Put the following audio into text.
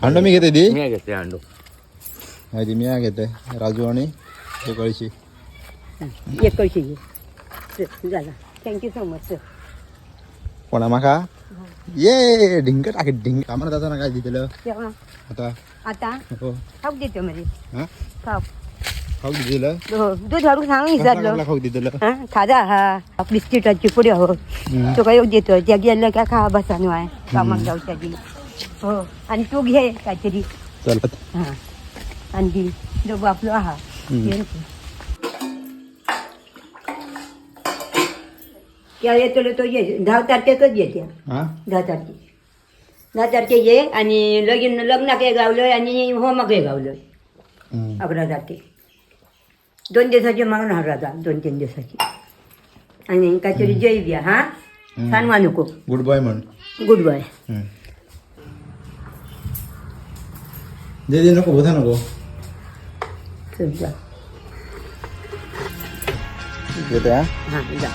हांडो मी घेते दी. मी घेतले हांडो. हय ती मी घेते राजू आणि हे कळशी. एक कळशी घे. चल, झाला. Thank you so much sir. कोणा माका ये ढिंक टाके ढिंक कामाला जाताना काय दिलं? केव्हा? आता. आता. हो. खाऊक देतो मध्ये. हा. खाऊ. खाऊक दिलं? हो, दूध हाडून सांगून कसला विचारलं. कसला खाऊक दिलं? हा खाजा हा बिस्किटाची पुडी हो. तुका एक देतो त्या गेलं काय खा बसा न्हय आहे कामाक जाऊच्या आधी. हो, आणि तू घे काहीतरी. चल. हा, आणि दी डबो आपलो आहा. हम्म. त्या येतलो तो ये 10 तारखेकच येते. हा. 10 तारखे, 10 तारखे ये आणि लगीन लग्नाक एक गावलोय आणि होमाक एक गावलोय. हम्म. 11 तारखे 2 दिवसाची मागणं हरा, 2-3 दिवसाची. आणि काहीतरी जय द्या हा. हम्म. सांगवा नको. गुड बॉय म्हण. Good bye. हम्म. दे दे, नको बोधा नको. चल जा. येते हा. हां, जा.